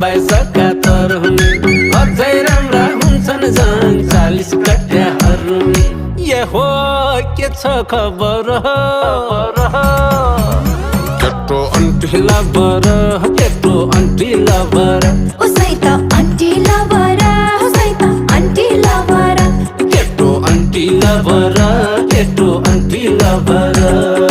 22 71 हुने अझै राम्रा हुन्छन् झन् 40 कट्याहरू ये हो के छ खबर केटो अन्टी लबर केटो अन्टी लबर उसै त आन्टी लबर उसै त आन्टी लबर केटो अन्टी लबर केटो अन्टी लबर